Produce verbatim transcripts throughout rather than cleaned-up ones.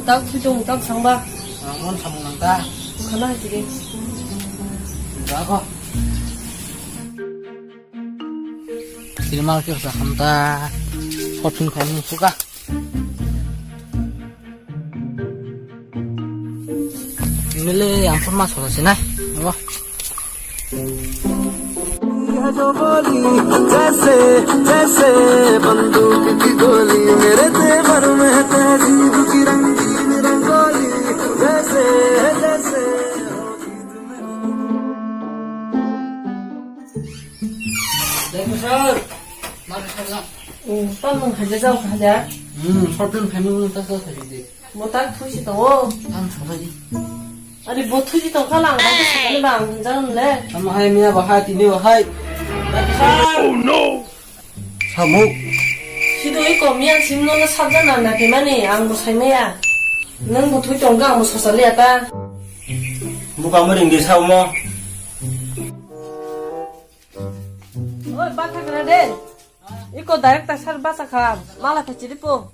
Tau khuitong tau sangba. Ang mon samung nang ta. Khana hai tiri. Jago. Tirimal khe sa khamta. Hotun khamu suka. Mele yang pun mas hola sinai. Wah. जैसे जैसे बंदूक की गोली मेरे तेवर में तहजीब की रंगीन रंगोली जैसे जैसे. Sir, mari sir. Hmm, tol nung haja jao haja. Hmm, problem khamu ta sa sa di. Bo tak thusi tongo. Ang sabai di. Ari bo thusi tong khala ang tak sakani ba ang jang le. Tamo hai miya bahai tini bahai. Oh no. Samuk. Sido iko miya simno na sabja na na kemani ang bo sai maya. Nang bo thui tong ga ang bo sosali ata. Buka mo ring di sao mo. Oi, bata kena de. Iko director sir basa kha, mala pha chiri po.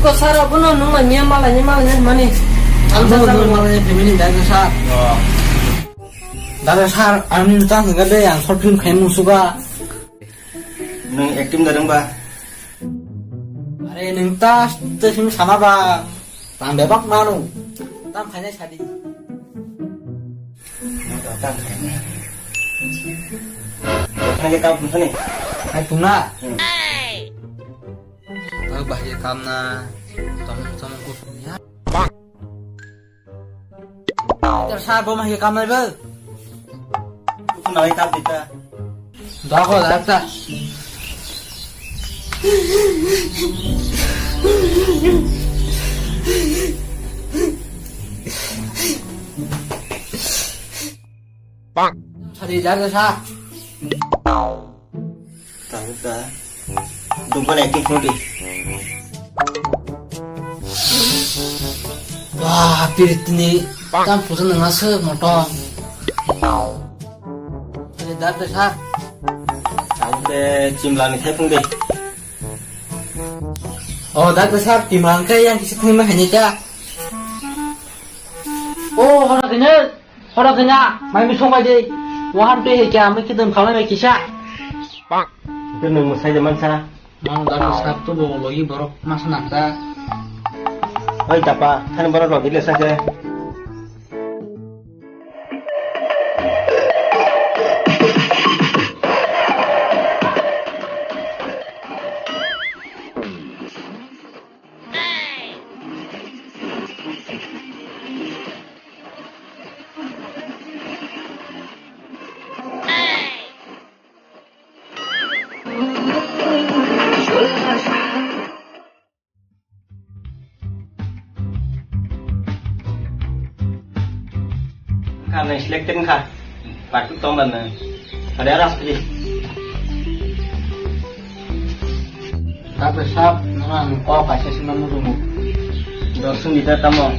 Iko sir abono nung la niya mala niya mala niya mani. Ang sa sa mala niya pemini director sir. Director sir, ang ta hingga de ang short film khai musuga. Nung acting da rwng ba? Are nung ta te sing sama ba. Tang bebak manu. Tang khainai sadi. Hai tungna. Hmm. Tang bahaya kamna. Tong tong ko ya. Sir, bo ma hiya kamnai bo? Kunai ta pita. Dago, dakta. Sadi, dakta, sa. Tahu ta. Dumpal acting kodi. Wah, pirit ni tam puja nang asa moto. Ini dar desa. Tahu te chimla ni thepung de. Oh, dar desa timang ke yang kisi thang ma hanya cha. Oh, hora kene. Hora kanya, mai mi song bai de. Wahan pe he kya, mai kidam khalai mai kisa. Ke nung musai de mansa. Mang da sab to bo logi borok masa nang da. Oi tapa, thani borok logi le sa ke. Wngkha nang selected wngkha. Paithago tongba nang. Ade aras pili. Tabe sab nang kok kaisa sima mujumu. Dorsong dita tamo.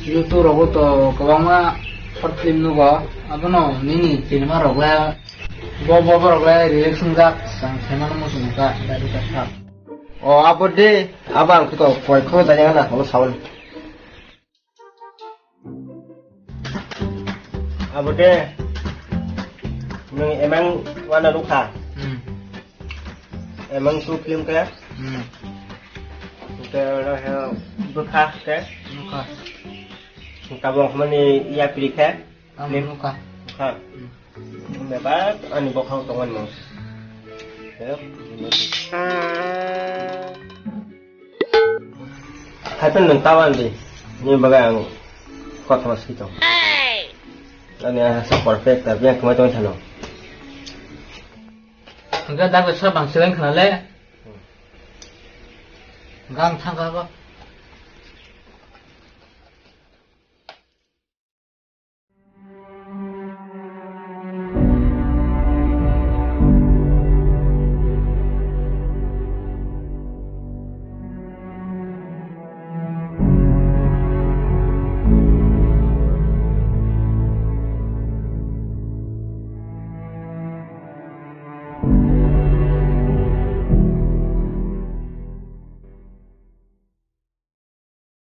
YouTube rogo to kwbangma short film nugo. Abono nini cinema rok le bo bo borok le release wngjak. Chang saimano muchungkha director sab. O abo de, abo ang kito koi kho da yang na ko saun. Abo de, nung emang wana lukha. Hmm. Emang su film ke. Hmm. Ke ro he bukha ke. Bukha. Tabong mani ya pri ke. Ang film. Bukha. Bukha. Hmm. Bebak ani bokhang tongan mo. Haipen nung tawan di. Ni bagai ang kotha mas kito. Ani asa perfect tapi yang kemai tong chano. Enggak dak sa bang seleng khana le. Enggak ang thangka ko.